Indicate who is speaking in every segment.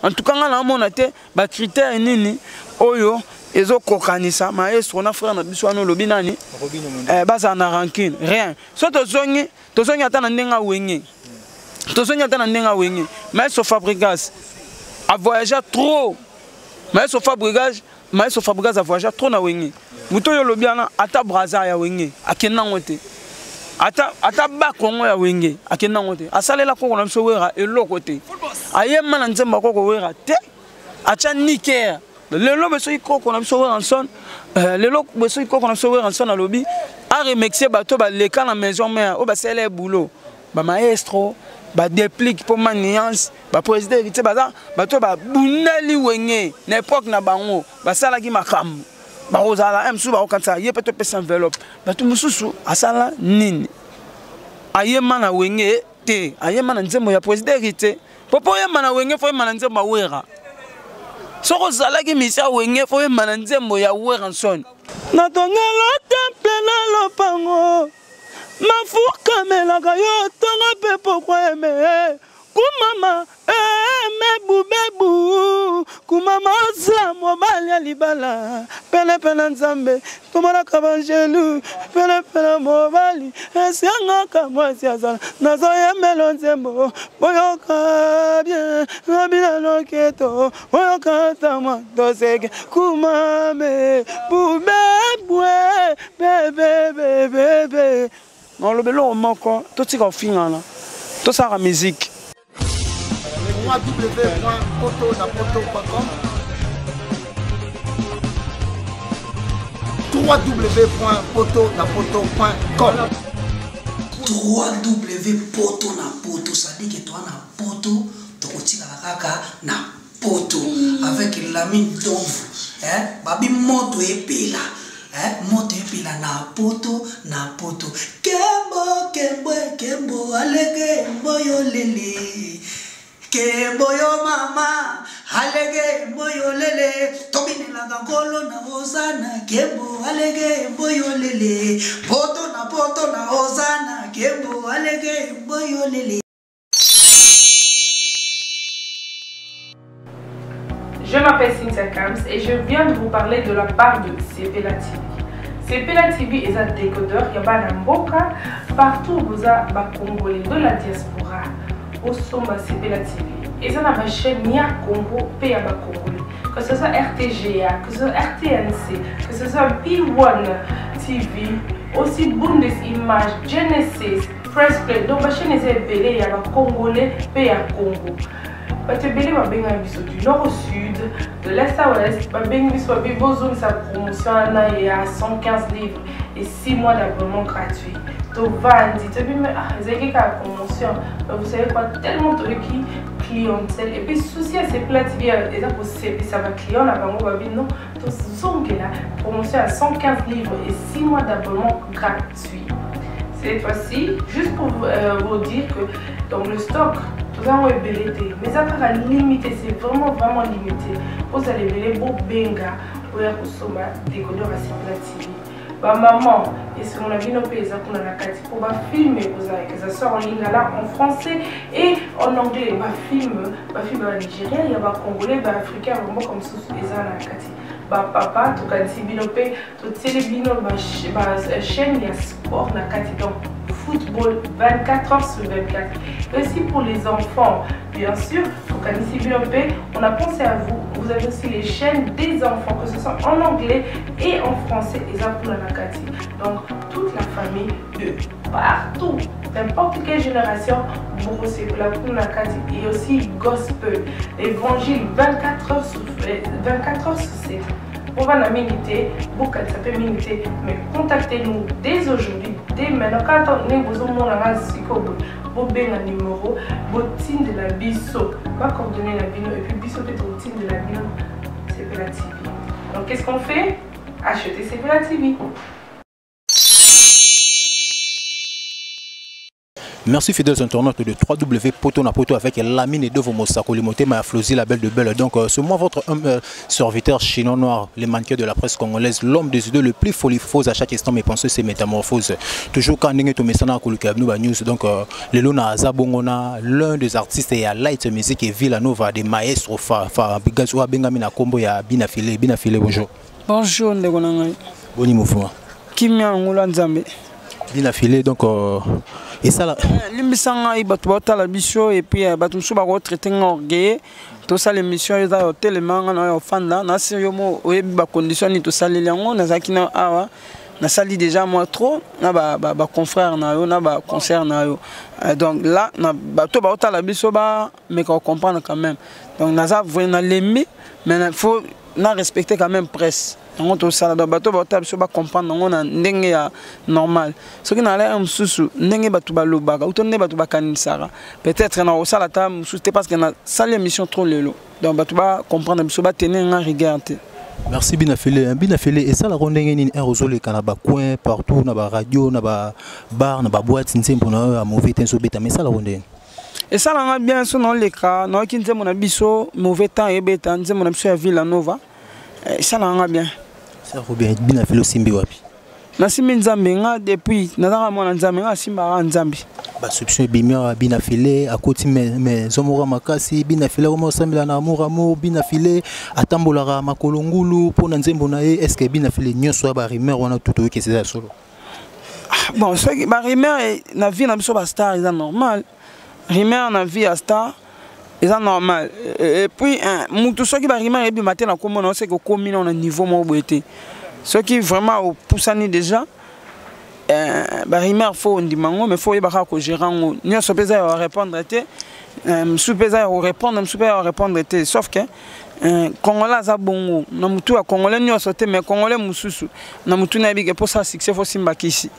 Speaker 1: En tout cas nga naomona te bacritère nini oyo ezokokanisa maestro na frère na biso wana olobi nani eh, bazala na rancune rien. So tozongi, tozongi ata na ndenge awenge, tozongi ata na ndenge awenge, maestro Fabrigas a voyagé trop. Maestro Fabrigas, maestro Fabrigas a voyagé trop na wenge. Moto oyo olobi wana, ata braza ya wenge akende nango te, ata ata bakongo ya wenge akende nango te. Asalela koko na biso Wera eloko te, ayemba na nzembo ya koko Wera te, atya niker. Lelo be soki koko na biso Werrason, lelo be soki koko na biso Werrason alobi aremercier bato baleka na maison mère oyo basalela ye boulot, bamaestro, badeplique mpo ma nuance, baprésident Héritier, baza bato babundeli wenge na époque na bango, basalaki makambo. Bakozala mosusu bakokanisa ye mpe topesa enveloppe. Bato mosusu asala nini? Ayemba na wenge te, ayemba na nzembo ya président Héritier. Po mpo oyemba na wenge, fo oyemba na nzembo ya Wera. Soki ozalaki misi ya wenge, fo oyemba na nzembo ya Werrason. Natongelo temple na lopango, mafukamelaka yo ntongo mpe pokwa eme kumama mebubebu kumama oza mobali ya libala penepene Nzambe tomonaka banjelu penepene mobali esiangaka mwasi azala nazoyembela nzembo boyoka bien nabina loketo boyoka tama toseke kumame bubebwe bebebebebe. Naloba eloko moko, totika kofingana, tosalaka musique.
Speaker 2: www.potonapoto.com, www.potonapoto.com,
Speaker 3: 3W poto na poto, c'est-à-dire que toi na poto tokotikala kaka na poto avec Lamine Donvu, hein, babi moto epela, hein, moto epela na poto na poto. Kembo kembo kembo alege mboyo lele, kembo yo mama alege mboyo lele, tobinelaka nkolo na ozana kembo alege mboyo lele, poto na poto na ozana kembo alege mboyo lele.
Speaker 4: Je m'appelle Cynthia Kams et je viens de vous parler de la part de Sepela TV. Sepela TV est un décodeur qui a mboka partout où vous avez des Congolais de la diaspora. Au somba Sepela TV. Et ça n'a pas chaîne ni à Congo, pays à Congolais. Que ce soit RTGA, que ce soit RTNC, que ce soit B1 TV, aussi Bundes Image, Genesis, Press Play. Donc la chaîne est belé, il y a Congolais, pays à Congo. Bato ebele babengaka biso du nord au sud, de l'est à ouest, babengi biso babi bozongisa promotion wana ya 115 livres et 6 mois d'abonnement gratuit. Tovandi toyebi me ah, ezalaki kaka promotion, mais vous savez quoi, tellement toyoki clientèle et puis souci ya Sepela TV eza kosepisa baclient na bango, babi non, tozongela promotion ya 115 livres et 6 mois d'abonnement gratuit. Cette fois-ci, juste pour vous dire que donc le stock, nous avons ebele te, mais ça kaka limité, c'est vraiment vraiment limité. Vous allez ebele bobenga oya kosomba décodeur ya Sepela TV. Ba maman, et selon la vie, nos pays, on a la kati pour ba film, vous avez que ça soit en lingala, en français et en anglais. Ba film, ba film ba nigérien, il y a ba congolais, ba africain, ba comme ça, et ça na kati. Ba papa, tout cas, si bino pe, tout télé bino ba ba chaîne ya sport na kati, donc football 24 heures sur 24. Et aussi pour les enfants, bien sûr, donc on a pensé à vous. Vous avez aussi les chaînes des enfants, que ce soit en anglais et en français, et ça pour la Nakati. Donc toute la famille de partout, n'importe quelle génération, vous recevez la Nakati et aussi gospel, l'évangile 24 heures sur 24 heures sur 7. On va la militer, beaucoup ça peut militer, mais contactez-nous dès aujourd'hui, dès maintenant. Quand on est besoin de mon bobenga numéro, botinde la biso, va coordonner la bino et puis biso peut botinde la bino, Sepela TV. Donc qu'est-ce qu'on fait? Acheter Sepela TV.
Speaker 5: Merci fidèles internautes de 3W Poto na Poto avec Lamine et Devo Mosakoli Motema Flozi la belle de belle. Donc c'est moi votre serviteur chinois noir, les mannequins de la presse congolaise, l'homme des idées le plus folifose à chaque instant mes pensées c'est métamorphose. Toujours quand ndenge to mesana koluka bino ba news donc lelo na Zabongona l'un des artistes ya Light Music et Villanova des maestros fa fa bigazo abengami na kombo ya Bina Filé. Bina Filé bonjour.
Speaker 1: Bonjour ndeko na ngai.
Speaker 5: Boni mouvement.
Speaker 1: Kimia ngula Nzambe.
Speaker 5: Bina Filé donc et ça là
Speaker 1: limbisa ngai bato baotala biso et puis bato mosusu bakotraite nga orgueil tosala émission eza ya otelema nga na oyo ofanda nasi yo mo oyebi bacondition nini tosaleli yango nazalaki na awa nasali déjà moi trop na baconfrère na yo na baconcert na yo. Donc là na bato baotala biso bameka kocomprendre quand même. Donc naza vrai nalembi mais faut na respecter quand même presse yango tosala. Donc bato baotala biso bacomprendre yango na ndenge ya normal. Soki na ala mosusu ndenge bato balobaka uto nde bato bakanisaka peut-être na kosala ata mosusu te parce que nasali émission trop lelo. Donc bato bacomprendre biso batenir nga rigueur te.
Speaker 5: Merci Bina Filé. Bina Filé esalaka ndenge nini un ozoleka na bacoin partout na baradio na babar na baboîte nzembo na oyo ya mauvais temps ezobeta mais esalaka ndenge?
Speaker 1: Esalanga bien so naoleka nayoki nzembo na biso mauvais temps ebeta nzembo na biso ya Villa Nova esalanga bien.
Speaker 5: Esalaka bien. Bina Filé osimbi wapi?
Speaker 1: Nasimbi Nzambe nga depuis nazaka mwana Nzambe nga asimbaka Nzambe.
Speaker 5: Basubstitution ebimi awa Bina Filé akoti maison moko ya makasi. Bina Filé akoma kosambela na amour amour. Bina Filé atambolaka makolo ngulu mpona nzembo na ye. Est ce que Bina Filé nyonso ya barumeur wana tu toyoki eza ya solo?
Speaker 1: Bon, soki barumeur na vie na biso bastar eza normal. Rumeur na vie ya star eza normal. Et puis mutu soki barumeur ebima te na komona oseki okomi na niveau moko boye te. Soki vraiment opusani déjà barumeur faut ondima yango mais faut oyeba kaka kogérer yango. Nyonso mpe eza ya korépondre te, mosusu mpe eza ya korépondre, mosusu mpe ya korépondre te. Sauf que congolais aza bongo na mutu ya congolais nyonso te mais congolais mosusu na mutu nayebi ke mposa succès faut simba kisi.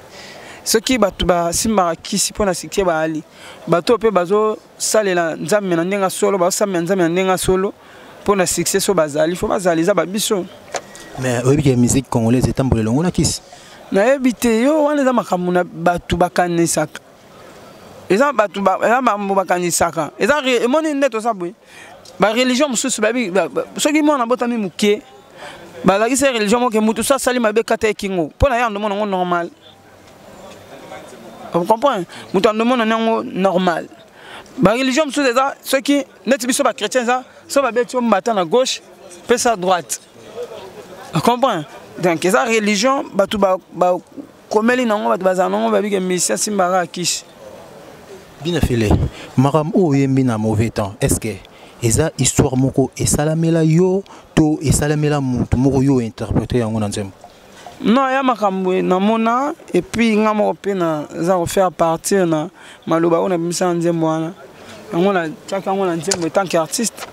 Speaker 1: Soki bato basimbaka kisi mpona succès baali bato mpe bazosalela Nzambe na ndenge solo, bazosambela Nzambe na ndenge solo mpona succès so bazali faut bazali eza babiso.
Speaker 5: Mais oyebi ke musique congolaise etambola elongo na kisi?
Speaker 1: Nayebi te yo wana eza makambo na bato bakanisaka eza bato eza makambo bakanisaka eza emoni nde toza boye bareligion mosusu bayebi soki mwana botami moke balakisi religion moko motu so asali mabe kata ekingo mpo na ye andomona yango normal. Vous comprenez? Moto andomona yango normal. Bareligion mosusu eza soki neti biso bachrétien eza so babeti yo mbata na gauche pesa droite. Vous comprenez? Donc eza religion bato bakomeli nango bato bazala nango babike misien simbaka akisi.
Speaker 5: Bina Filé makambo oyo oyembi na mauvais temps, est ce que eza histoire moko esalamela yo to esalamela motu moko yo interprété yango na nzembo?
Speaker 1: Non, ya makambo namona et puis nga moko mpe naza kofaire partir na maloba oyo nabimisa na nzembo wana yango natiaki yango na nzembo etant que artiste.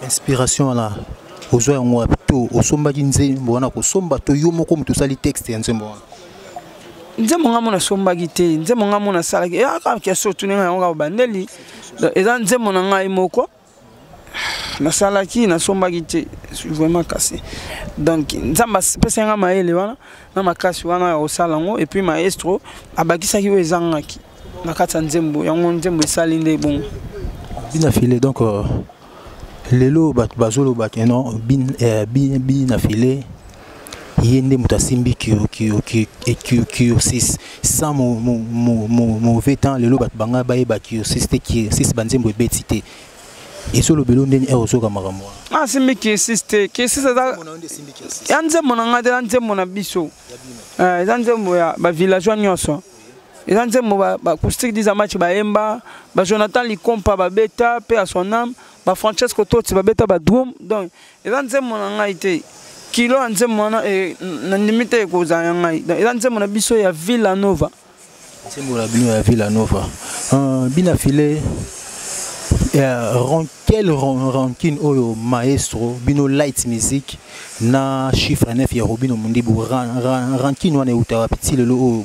Speaker 5: Inspiration wana ozwa yango wapi? To osombaki nzembo wana kosomba to yo moko moto osali texte ya nzembo wana?
Speaker 1: Nzembo nga mo nasombaki te, nzembo nga mo nasalaki eyaka question otuni nga yango kaka bandeli eza nzembo na ngai moko nasalaki, nasombaki te vraiment kasi. Donc Nzambe apesaki nga mayele wana na makasi wana ya kosala yango et puis maestro abakisaki oyo ezangaki na kati ya nzembo yango nzembo esali nde bongo.
Speaker 5: Bina Filé donc lelo bato bazoloba ke non Bina Filé ye nde moto asimbi cursus sans mauvais temps. Lelo bato banga bayeba cursus te, cursus banzembo ebeti te. Ezolobela ndeni ere ozoka makambo wana?
Speaker 1: Asimbi cursus te, cursus eza ya nzembo na ngai te, eza nzembo na biso, eza nzembo ya bavillageois nyonso, eza nzembo bacoustique dizamachi bayemba, bajonathan Likompa babeta mpe ya son âme, bafrancesco Toti babeta badrum. Donc eza nzembo na ngai te. Kilo ya nzembo wana nandimi te ekozala ya ngai. Donc eza nzembo na biso ya Villa Nova.
Speaker 5: Nzembo na bino ya Villa Nova. Bina Filé, quelle rancune oyo maestro bino Light Music na chiffre 9 ya Robino Mundibu, rancune wana euta wapi ti lelo oyo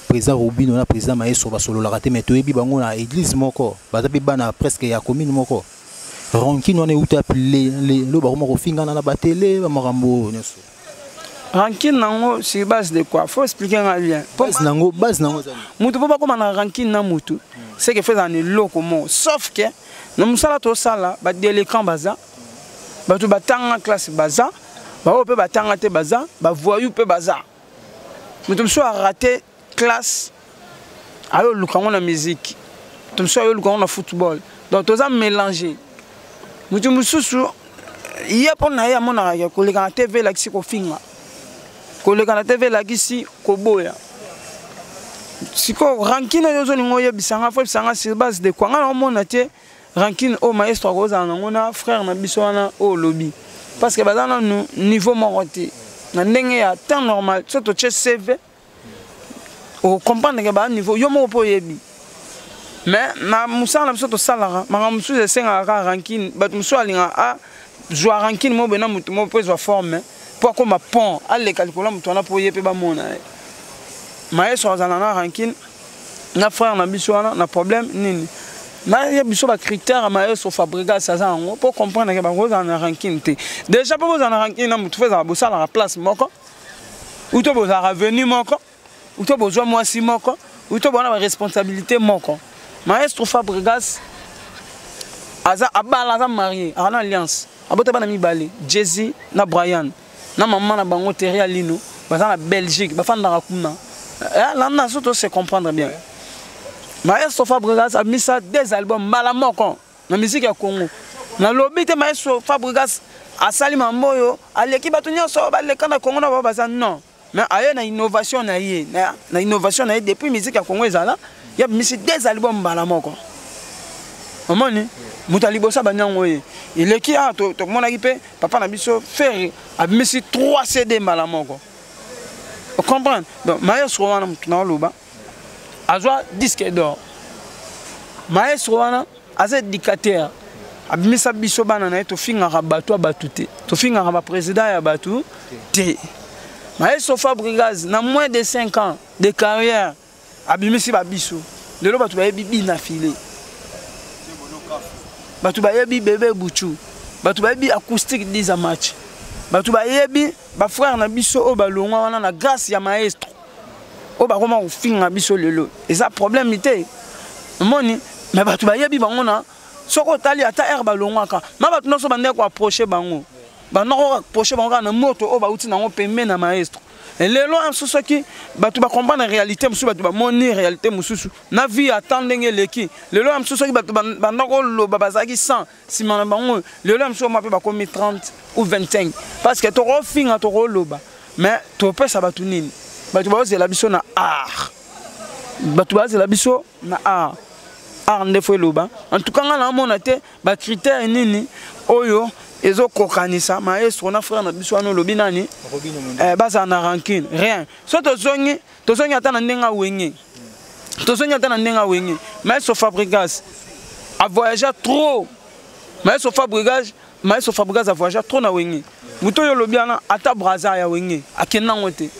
Speaker 5: président Robino na président maestro basololaka te? Mais toyebi bango na église moko baza mpe bana presque ya commune moko. Rancune wana euta wapi lelo bakoma kofingana na batele bamakambo nyonso?
Speaker 1: Rancune nango sur base de quoi? Faut expliquer nga bien.
Speaker 5: Base nango, base nango ezali.
Speaker 1: Mutu po bakoma na rancune na mutu, c'est que faisant eloko moko. Sauf que na mosala tosala, ba délinquants baza, bato batanga classe baza, baoyo mpe batanga te baza, ba voyous mpe baza. Moto mosusu a raté classe, ayo luka ngo na musique. Moto mosusu ayo luka ngo na football. Donc toza mélanger. Moto mosusu ye mpo na ye amonaka koleka na TV elakisi kofinga, koleka na TV elakisi koboya. Sikoyo rancune oyo ozolinga oyebisa nga, faut oyebisa nga sur base de quoi? Nga naomona te rancune oyo maestro akozala nango na frère na biso wana oyo olobi, parce que baza nanu niveau moko te na ndenge ya temps normal. So totie CV, ocomprendre ke baa niveau yo moko mpo oyebi. Mais na mosala na biso tosalaka makambo mosusu esengaka kaka rancune. Bato mosusu alingaka azwa rancune moko boye na motu moko mpo ezwa forme, mpo akóma pont, aleka likolo ya motu wana mpo ye mpe bamona ye. Maestro azala na rancune na frère na biso wana na problème nini? Naye biso bacritère ya maestro Fabregas aza yango mpo comprendre ke bakozala na rancune te. Déjà mpo bozala na rancune na motu, fo ezala bosalaka place moko, uto bozalaka venu moko, uto bozwa mwasi moko, uto bona baresponsabilité moko. Maestro Fabregas aza abala, aza marié, aza na alliance, abota bana mibale, Jesi na Brian, na mama na bango Terry Alino, baza na Belgique, bafandaka kuna. Landa so to se comprendre bien. Maestro Fabregas abimisa des albums mbala moko na musique ya Congo. Nalobi te maestro Fabregas asali mambo oyo aleki bato nyonso baleka na Congo na bao baza, non, mais aye na innovation na ye, na innovation na ye. Depuis musique ya Congo ezala, ye abimisi des albums mbala moko. Omoni moto ya liboso abandi yango, ye eleki awa. Tomonaki mpe papa na biso Ferre abimisi 3 CD mbala moko, ocomprendre? Donc maestro wana, motu na oloba azwa disque d'or, maestro wana aza éducateur, abimisa biso bana na ye. Tofingaka bato ya bato te, tofingaka baprésident ya bato te. Maestro Fabregas, na moins de 5 ans de carrière, abimisi babiso. Lelo bato bayebi bina file, bato bayebi bebe buchu, bato bayebi acoustique 10 match, bato bayebi bafrère na biso oyo balongwa wana na grâce ya maestro. Oyo bakoma kofinga biso lelo, eza problème te, omoni? Mais bato bayebi bango na soki otali ata aire balongwaka ma bato nyonso bandeki koapproche bango, bandako koapproche bango kaka na moto oyo bauti nango pembe na maestro. Lelo mosusu soki bato bacomprendre réalité mosusu, bato bamoni réalité mosusu na vie ata ndenge eleki. Lelo ya mosusu soki bato banda koloba bazalaki 100 nsima na bango, lelo ya mosusu mwa mpe bakomi 30 ou 25, parce que tokofinga, tokoloba, mais topesa bato nini? Bato bazozela biso na art, bato bazozela biso na art. Art nde fo eloba. En tout cas nga naomona te bacritère nini oyo ezokokanisa maestro na frère na biso wana olobi nani, bazala na rancune, rien. So tozongi, tozongi ata na ndenge awenge, tozongi ata na ndenge awenge, maestro Fabregas avoyagea trop. Maestro Fabregas, maestro Fabregas avoyagea trop na Wenge. Moto oyo olobi wana, ata Braza ya Wenge akende nango te,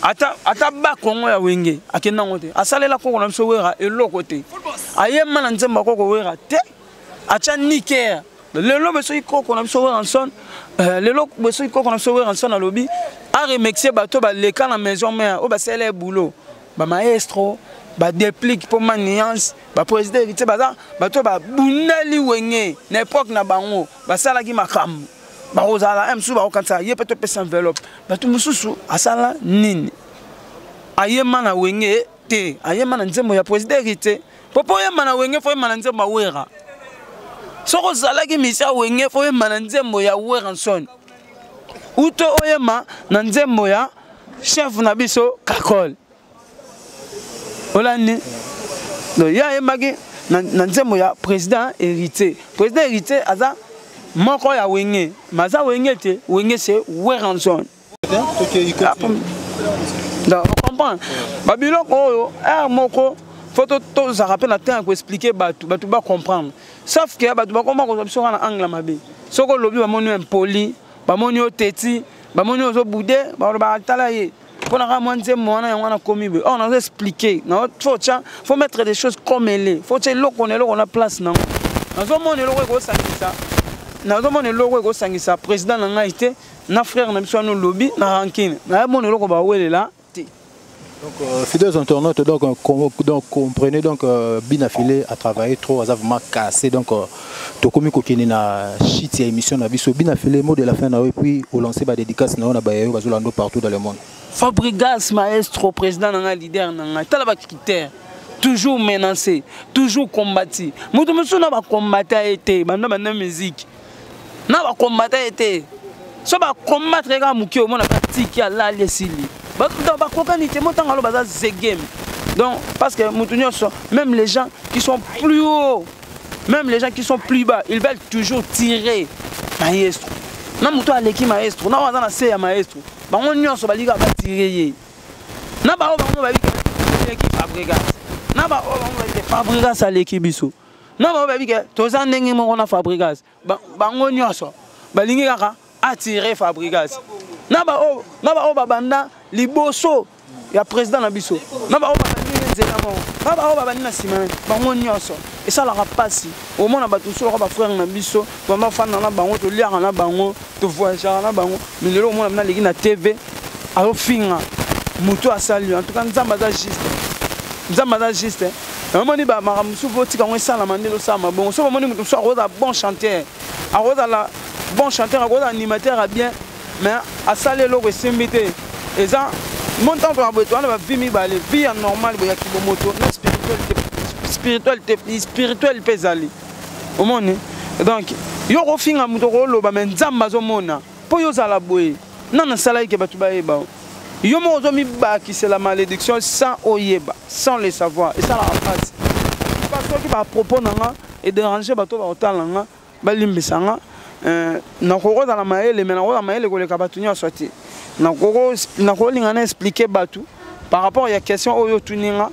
Speaker 1: ata bakongo ya Wenge akende nango te. Asalela koko na biso Wera eloko te, ayemba na nzembo ya koko Wera te, atya niker. Lelo boye soki koko na biso Werrason, lelo boye soki koko na biso Werrason alobi aremercier bato baleka na maison mère oyo basalela ye boulot, bamaestro, badeplique mpo ma nuance, baprésident Héritier, baza bato babundeli Wenge na époque na bango, basalaki makambo, bakozala mosusu bakokanisa ye mpe topesa enveloppe. Bato mosusu asala nini? Ayemba na Wenge te, ayemba na nzembo ya président Héritier. Po oyemba na Wenge, fo oyemba na nzembo ya Wera. Soki ozalaki misi ya Wenge, fo oyemba na nzembo ya Werrason uto oyemba na nzembo ya chef na biso Kakol. Olandi? Donc ye ayembaki na nzembo ya président Héritier. Président Héritier aza moko ya Wenge, mais aza Wenge te. Wenge, c'est Werrason. Donc ocomprendre babiloko oyo ere moko fo tozalaka mpe na temps ya koexpliquer bato, bato bacomprendre. Sauf ke bato bakoma kozwa biso kaka na angle mabe. Soki olobi, bamoni yo impoli, bamoni yo teti, bamoni yo ozobude, balobaka tala ye mpo na kaka mwa nzembo wana, yango wana komi boye. Or nazo expliquer, faut tia, faut mettre des choses comme elle est, faut tia eloko na eloko na place nango. Nazomona eloko ekosangisa, nazomona eloko ekosangisa président na ngai te. Na frère na biso wana olobi na rancune. Na mona eloko bawelela te.
Speaker 5: Donc, fidèles internautes, donc, donc comprenez, donc, Bina Filé a travaillé trop, a vraiment cassé, donc, tokomi kokende na shit ya émission na biso. Bina Filé, mot de la fin, et puis, au lancer ba dédicace, na, on a ba yo, bazolando partout dans le monde.
Speaker 1: Fabregas, maestro, président, nanga, leader, nanga, tala ba critère. Toujours menacé, toujours combattu. Moto mosusu na ba combattre été, banda banda musique. Na ba combattre été. So ba combattre ka muke omona ba tiki alali esili. Ba donc ba kokani te motanga lo baza zegem. Donc parce que moto nyonso, même les gens qui sont plus hauts, même les gens qui sont plus bas, ils veulent toujours tirer maestro. Na moto aleki maestro, na waza na se ya maestro. Bango nyonso balika ba tirer ye. Na ba bango babika aleki Fabregas. Na ba bango babika Fabregas aleki biso. Na ba babika toza ndenge moko na Fabregas. Bango nyonso balingi kaka attirer Fabregas. Na ba o na ba o babanda liboso ya président na biso. Na ba o babandi nzela moko. Na ba o babandi na sima bango nyonso. Esalaka pasi. Omona bato mosusu lokola ba frère na biso, bamba fanda na bango, toliaka na bango, tovoyageaka na bango. Mais lelo omona bina leki na TV azofinga moto asali. En tout cas Nzambe aza juste. Nzambe aza juste. Omoni ba makambo mosusu botika yango esalama nde ezosalama bongo. Soki omoni moto mosusu akozala bon chanteur, akozala bon chanteur, akozala animateur ya bien, mais asali eloko esimbi te. Eza montant to boye towana ba vie mibale, vie ya normal boye ya kibomoto na spiritualité, spiritualité, spirituel mpe ezali. Omoni? Donc yo kofinga moto okoloba mais Nzambe azomona mpo yo ozala boye. Nani asalaki ke bato bayeba yo? Yo moko ozomibakisela malédiction sans oyeba, sans le savoir. Esalaka mpasi. Soki ba propos na nga edérange bato bakotala nga, balimbisa nga. Nakoki kozala mayele, mais nakozala mayele koleka bato nyonso te. Nakolinga na expliquer bato par rapport ya question oyo otuni nga.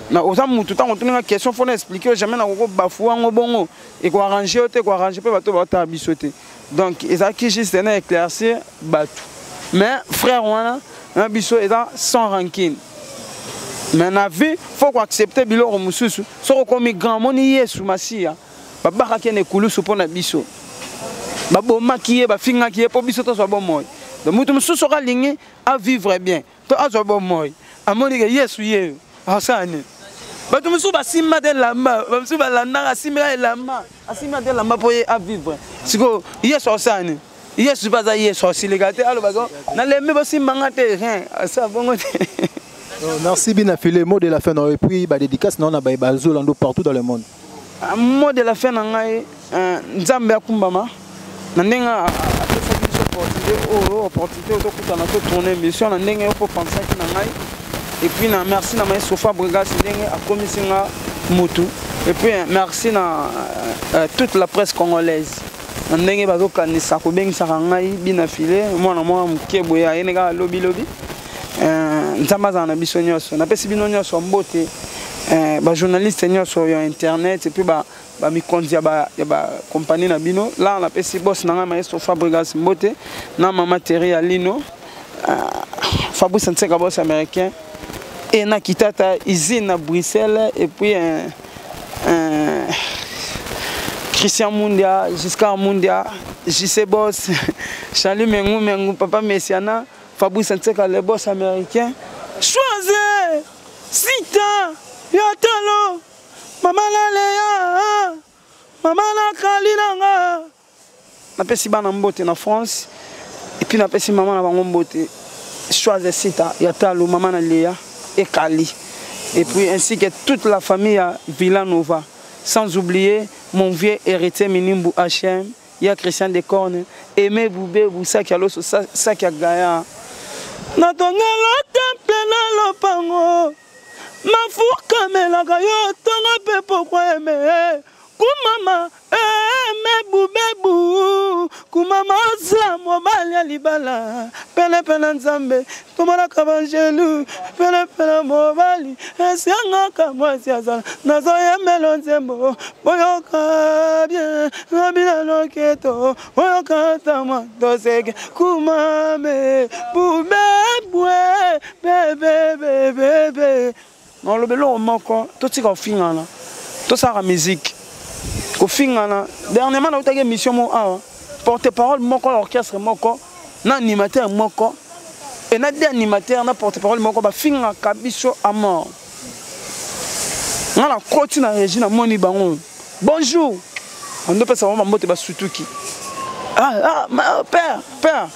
Speaker 1: Na oza mutu ntango otuni nga question, faut na expliquer yo. Jamais nakoki kobafu yango bongo, ekoarrange yo te, ekoarrange mpe bato baotala biso te. Donc ezalaki juste na éclaircir bato. Mais frère wana na biso eza sans rancune. Mais na vie faut koaccepter biloko mosusu. Soki okomi grand, moni Yesu Masiya babakaki ye na ekulusu mpo na biso, babomaki ye, bafingaki ye mpo biso tozwa bomoi. Donc moto mosusu soki alingi avivre bien to azwa bomoi, amoni ke Yesu ye asala nini. Bato mosusu basimba te elamba, bamosusu balandaka asimbaka elamba, asimba te elamba mpo ye avivre. Sikoyo Yesu asala nini? Yesu mpe aza Yesu, asilika te, alobaka nalembi bosimbanga te, rien, asala bongo te.
Speaker 5: Merci Bina Filé, mot de la fin, et puis ba dédicace na ba bazolando partout dans le monde.
Speaker 1: Mot de la fin na ngai, Nzambe akumbama na ndenge apesaki biso opportunité oyo, opportunité oyo tokutana to tourner émission na ndenge oyo po pensaki na ngai. Et puis na merci na maestro Fabregas ndenge akomisi nga mutu. Et puis merci na toute la presse congolaise na ndenge bazokanisa kobengisaka ngai Bina Filé, mwana mwana moke boye ayene kaka lobi lobi. Nzambe azala na biso nyonso. Napesi bino nyonso mbote, ba journaliste nyonso ya internet et puis ba mikonzi ya ba compagnie na bino. Là napesi boss na ngai maestro Fabregas mbote, na mama Terry Alino, Fabrice Nseka boss américain, et na Kitata usine na Bruxelles, et puis Christian Mundia, Giscard Mundia, JC Boss, Charlie Mengu Mengu, Papa Messiana, Fabrice Nseka le boss américain. Choisir Sita Yatalo, Mama Lalea, Mama Nakalilanga. Napesi bana mbote na France, et puis napesi mama na bango mbote. Choisir Sita Yatalo, Mama Nalea et Kali. Et puis ainsi que toute la famille à Villanova. Sans oublier mon vieux héritier Minimbu HM, ya Christian Decorne, Aimé Boubé, Boussa Kialoso, Saki Gaïa. Natongelo temple na lopango, mafuka melaka yo tongo pe pokwa aimé. Kumama, Aimé Boubé Bou, kumama oza mobali ya libala, pene pene Nzambe, tomonaka bangelu, pene pene mobali, esiangaka mwasi azala, nazoyembela nzembo, boyoka bien, nabina loketo, boyoka ata mwa toseke, kumame, Boubé Boué, bébé, bébé, bébé. Nalobi eloko moko, totika kofingana, tosalaka musique. Kofingana, dernièrement nautaki émission moko awa, porte-parole moko ya orchestre moko, Na animateur moko et na deux animateur na porte-parole moko bafingaka biso à mort. Nga na koti na régie na moni bango. Bonjour. Ando pesa bango mbote basutuki. Ah ah ma, père, père.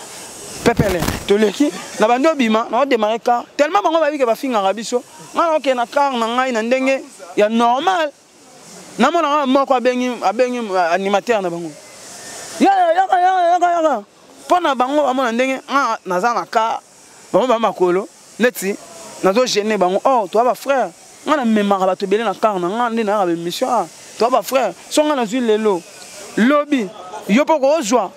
Speaker 1: Pepele, toleki na bandi obima na odémarrer car tellement bango bayebi ke bafingaka biso. Nga na okende na car na ngai na ndenge ya normal. Namona nga moko abengi abengi animateur na bango. Yaka yaka yaka yaka yaka. Mpo na bango bamona ndenge nga naza na car bango ba makolo neti nazo gêner bango. Oh, toi ba frère, nga na memaka bato ebele na car na nga nde nayaka ba émission ah, toi ba frère, so nga nazwi lelo lobi yo mpo kozwa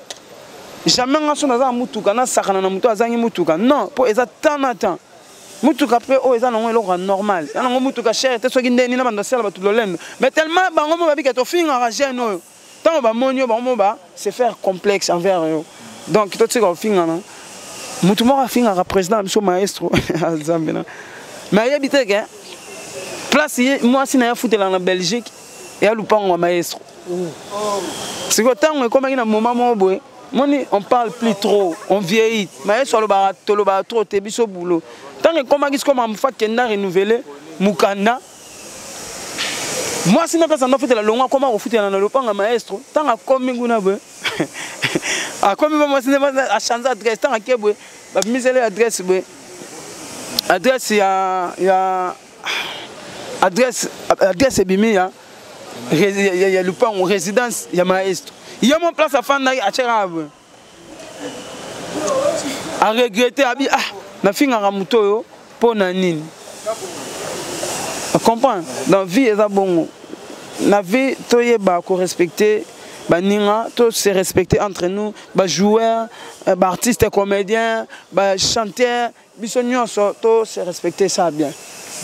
Speaker 1: jamais nga so naza na mutuka nasakana na moto azangi mutuka non, mpo eza temps na temps. Mutuka mpe oyo eza nango eloko ya normal, ya nango mutuka cher te soki ndeni na bando asala bato lolendo, mais tellement bango mo babika tofingaka jeune oyo ntango bamoni yo bango mo ba se faire complexe envers yo. Donc totika kofingana. Mutu moko afingaka président na biso maestro Nzambe na mais ayebi te ke place ye mwasi na ye afutelaka na Belgique ya lupango ya maestro. Sikoyo ntango ekomaki na moment moko boye, moni on parle plus trop, on vieillit. Maestro alobaka tolobaka trop te biso boulot. Ntango ekomaki sikoyo mamufa kenda renouveler mukanda, mwasi na place ando afutela longo akoma kofutela na lopanga maestro. Ntango akomi kuna boye akomi ba mwasi nde achange adresse. Ntango ake boye babimiseli adresse boye, adresse ya ya adresse adresse ebimi ya ya lupango résidence ya maestro. Ye mo place afandaki atiaka boye aregrete abi ah nafingaka moto oyo mpo na nini. Comprendre dans vie eza bongo, na vie toyeba korespecter baninga, to se respecter entre nous, ba joueurs, ba artistes comédiens, ba chanteurs, biso nyonso to se respecter ça bien.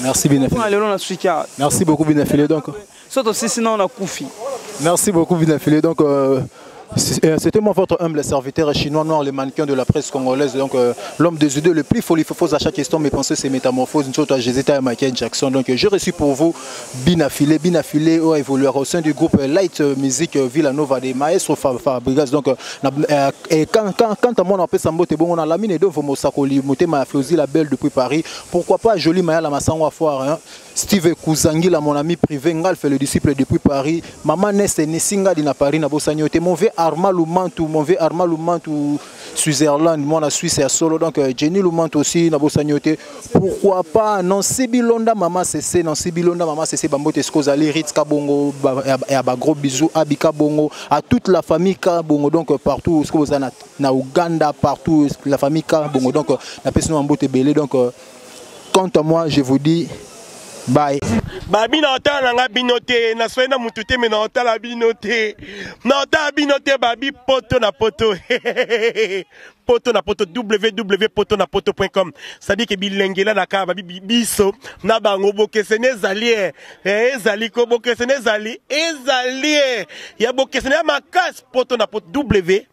Speaker 5: Merci Binafilé.
Speaker 1: Lelo na suki.
Speaker 5: Merci beaucoup Binafilé. Donc
Speaker 1: so tosisi na na kufi.
Speaker 5: Merci beaucoup Binafilé. Donc c'était moi votre humble serviteur chinois noir, le mannequin de la presse congolaise, donc l'homme des idées le plus folie fausse à chaque question, mes pensées c'est métamorphose, une sorte à Jésus à Michael Jackson. Donc j'ai reçu pour vous Binafilé, Binafilé a évolué au sein du groupe Light Music Villanova des Maestro Fabregas. Donc et quand quand à moi on appelle Sambote bon on a Lamine de Mosakoli Motema Flozi la belle depuis Paris, pourquoi pas Jolie Maya la Masango foire hein? Steve Kouzangila mon ami privé Ngalf le disciple depuis Paris, maman Ness Nessinga dina Paris na Bossaniote, mon vieux Armand Lumantou, mon vieux Armand Lumantou Switzerland, moi la Suisse et à solo, donc Jenny Lumantou aussi na Bossaniote, pourquoi pas Nancy Bilonda maman CC, Nancy Bilonda maman CC Bambote Skozali Ritz Kabongo et à gros bisous Abika Bongo à toute la famille Kabongo, donc partout ce que vous avez na Ouganda, partout la famille Kabongo, donc na personne Bambote Belé. Donc quant à moi je vous dis bye.
Speaker 6: Babi na otala nga bino te, na soye na mutu te, mais na otala bino te. Na otala bino te, babi poto na poto. Poto na poto, www poto na poto point com. C'est-à-dire que bilengela na ka babi biso na bango bokesene ezali eh, ezali ko bokesene ezali, ezali eh. Ya bokesene ya makasi poto na poto w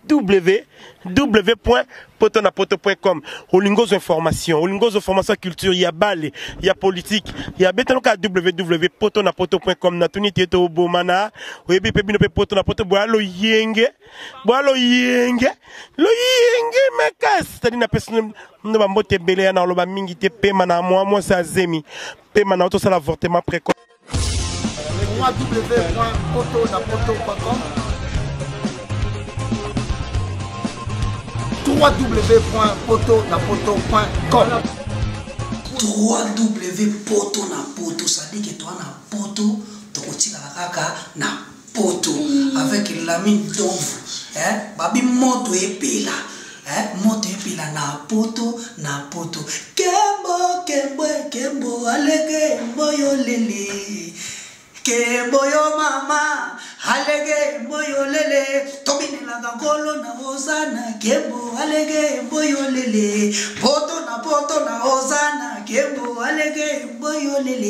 Speaker 6: w w point poto na poto point com. Olingozo information, olingozo formation culture, ya bale, ya politique, ya betanoka w w poto na poto point com. Na tuni tieto bomana, oyebi pe bino pe poto na poto boya lo yenge, boya lo yenge, lo yenge makasi. C'est-à-dire na pesi no ba mbote ebele ya na loba mingi te pema na mwa mwa sa zemi, pema na otosala avortement précoce.
Speaker 2: www.potonapoto.com www.potonapoto.com
Speaker 3: www.potonapoto, c'est-à-dire que toi na poto tokotikala kaka na poto avec l'ami Donvu hein, babi moto epela hein, moto epela na poto na poto kembo kembo kembo alege mboyo lele kembo yo mama alege mboyo lele tobinelaka nkolo na ozana kembo alege mboyo lele poto na poto na ozana kembo alege mboyo lele.